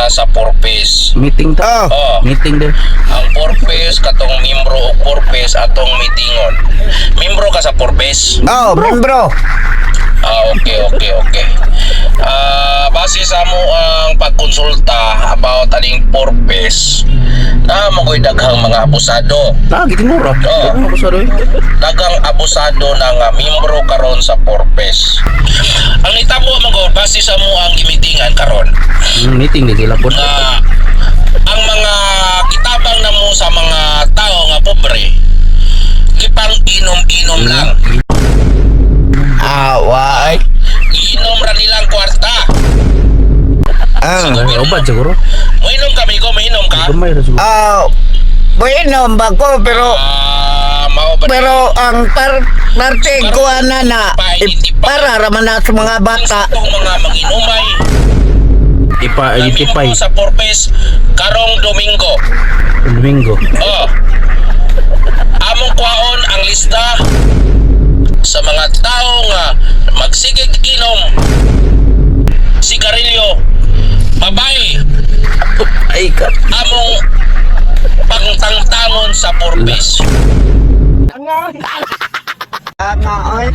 ta sa 4Ps. Meeting ta. Oh. Oh, Meeting din. Ang 4Ps katong membro og 4Ps atong meetingon. Membro ka sa 4Ps? Oh, membro. Ah, okay. Ah, base sa amo ang pagkonsulta about aning 4Ps, na mo ko'y daghang mga abusado. Ah, gitinura. Oo. Ano ko sa doy? Daghang abusado na nga membro karon sa 4Ps. Ang nitabo man ko base sa mo ang gimitingan karon Meeting din sila po. nga ang mga kitabang namo sa mga tao nga pobre gipang inom-inom lang. Ah, why? Inom ra nilang kwarta. Ah. Ay, ubad siguro. Moinom kami ko, moinom ka. Gamay ra siguro. Ah, bueno, bako pero Ah, mao ba pero ang parte ko na na para raman na sa mga bata. Itong mga manginumay Ipa-identify. na sa 4Ps karong Domingo. Domingo. Oh. Among kwaon ang lista sa mga tao nga magsigig inom sigarilyo, babae, Ay ka. Among pangtangtangon sa 4Ps. Ah, ay.